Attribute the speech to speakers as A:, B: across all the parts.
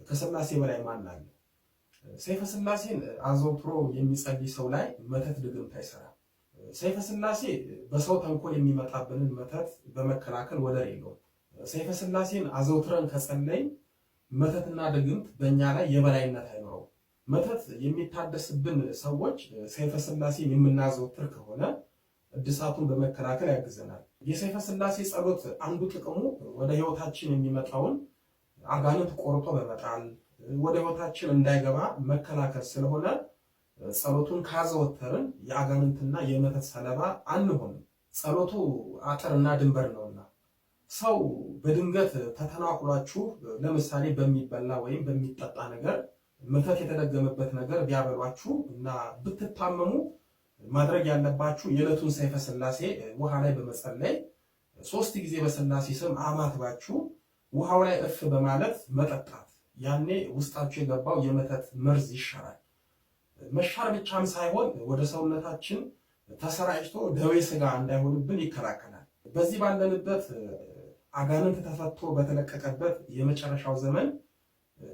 A: ከስላሴ በላይ ማን አለ? ሰይፈ ስላሴን አዘውትሮ የሚጸልይ ሰው ላይ መተት ድግምት አይሰራም። ሰይፈ ስላሴ በሰው ተንኮል የሚመጣብንን መተት በመከላከል ወደር የለውም። ሰይፈ ስላሴን አዘውትረን ከጸለይን መተትና ድግምት በእኛ ላይ የበላይነት አይኖረውም። መተት የሚታደስብን ሰዎች ሰይፈ ስላሴን የምናዘወትር ከሆነ እድሳቱን በመከላከል ያግዘናል። የሰይፈ ስላሴ ጸሎት አንዱ ጥቅሙ ወደ ሕይወታችን የሚመጣውን አጋንንት ቆርጦ በመጣል ወደ ሕይወታችን እንዳይገባ መከላከል ስለሆነ ጸሎቱን ካዘወተርን የአጋንንትና የመተት ሰለባ አንሆንም። ጸሎቱ አጥርና ድንበር ነውና። ሰው በድንገት ተተናኩሏችሁ ለምሳሌ በሚበላ ወይም በሚጠጣ ነገር መተት የተደገመበት ነገር ቢያበሏችሁ እና ብትታመሙ ማድረግ ያለባችሁ የዕለቱን ሰይፈ ስላሴ ውሃ ላይ በመጸለይ 3 ጊዜ በስላሴ ስም አማትባችሁ ውሃው ላይ እፍ በማለት መጠጣት። ያኔ ውስጣችሁ የገባው የመተት መርዝ ይሻራል። መሻር ብቻም ሳይሆን ወደ ሰውነታችን ተሰራጭቶ ደዌ ስጋ እንዳይሆንብን ይከላከላል። በዚህ ባለንበት አጋንንት ተፈቶ በተለቀቀበት የመጨረሻው ዘመን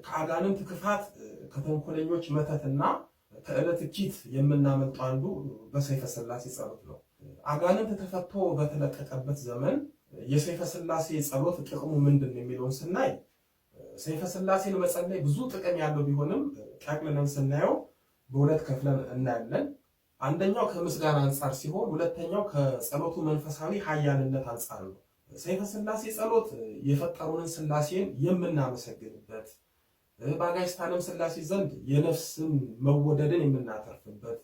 A: ከአጋንንት ክፋት፣ ከተንኮለኞች መተትና ከዕለት ኪት የምናመልጠው አንዱ በሰይፈ ስላሴ ጸሎት ነው። አጋንንት ተፈቶ በተለቀቀበት ዘመን የሰይፈ ስላሴ ጸሎት ጥቅሙ ምንድን ነው የሚለውን ስናይ ሰይፈ ስላሴን መጸለይ ብዙ ጥቅም ያለው ቢሆንም ጠቅልለን ስናየው በሁለት ከፍለን እናያለን። አንደኛው ከምስጋና አንጻር ሲሆን፣ ሁለተኛው ከጸሎቱ መንፈሳዊ ኃያልነት አንጻር ነው። ሰይፈ ስላሴ ጸሎት የፈጠሩንን ስላሴን የምናመሰግንበት፣ በአጋዕዝተ ዓለም ስላሴ ዘንድ የነፍስን መወደድን የምናተርፍበት፣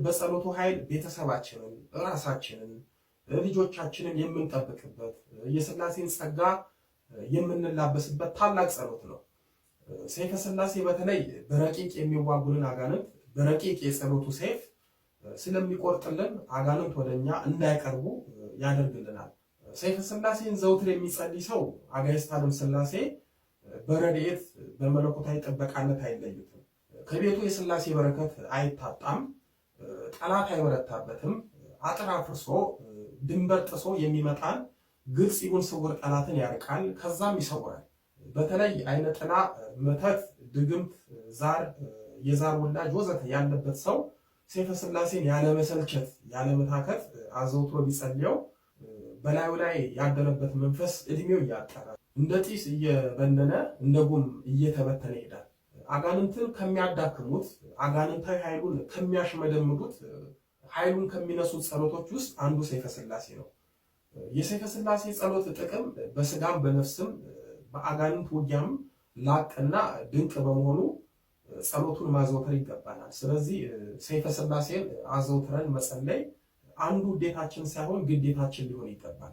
A: በጸሎቱ ኃይል ቤተሰባችንን፣ ራሳችንን፣ ልጆቻችንን የምንጠብቅበት፣ የስላሴን ጸጋ የምንላበስበት ታላቅ ጸሎት ነው። ሰይፈ ስላሴ በተለይ በረቂቅ የሚዋጉንን አጋንንት በረቂቅ የጸሎቱ ሰይፍ ስለሚቆርጥልን አጋንንት ወደኛ እንዳይቀርቡ ያደርግልናል። ሰይፈ ስላሴን ዘውትር የሚጸልይ ሰው አጋዕዝተ ዓለም ስላሴ በረድኤት በመለኮታዊ ጥበቃነት አይለዩትም። ከቤቱ የስላሴ በረከት አይታጣም። ጠላት አይበረታበትም። አጥር አፍርሶ ድንበር ጥሶ የሚመጣን ግልጽ ይሁን ስውር ጠላትን ያርቃል፣ ከዛም ይሰውራል። በተለይ አይነ ጥላ፣ መተት፣ ድግምት፣ ዛር፣ የዛር ወላጅ ወዘተ ያለበት ሰው ሰይፈ ስላሴን ያለመሰልቸት ያለመታከት አዘውትሮ ቢጸልየው በላዩ ላይ ያደረበት መንፈስ እድሜው እያጠረ እንደ ጢስ እየበነነ እንደ ጉም እየተበተነ ይሄዳል። አጋንንትን ከሚያዳክሙት፣ አጋንንታዊ ኃይሉን ከሚያሽመደምዱት፣ ኃይሉን ከሚነሱት ጸሎቶች ውስጥ አንዱ ሰይፈ ስላሴ ነው። የሰይፈ ስላሴ ጸሎት ጥቅም በስጋም በነፍስም በአጋንንት ውጊያም ላቅና ድንቅ በመሆኑ ጸሎቱን ማዘውተር ይገባናል። ስለዚህ ሰይፈ ስላሴን አዘውትረን መጸለይ አንዱ ውዴታችን ሳይሆን ግዴታችን ሊሆን ይገባል።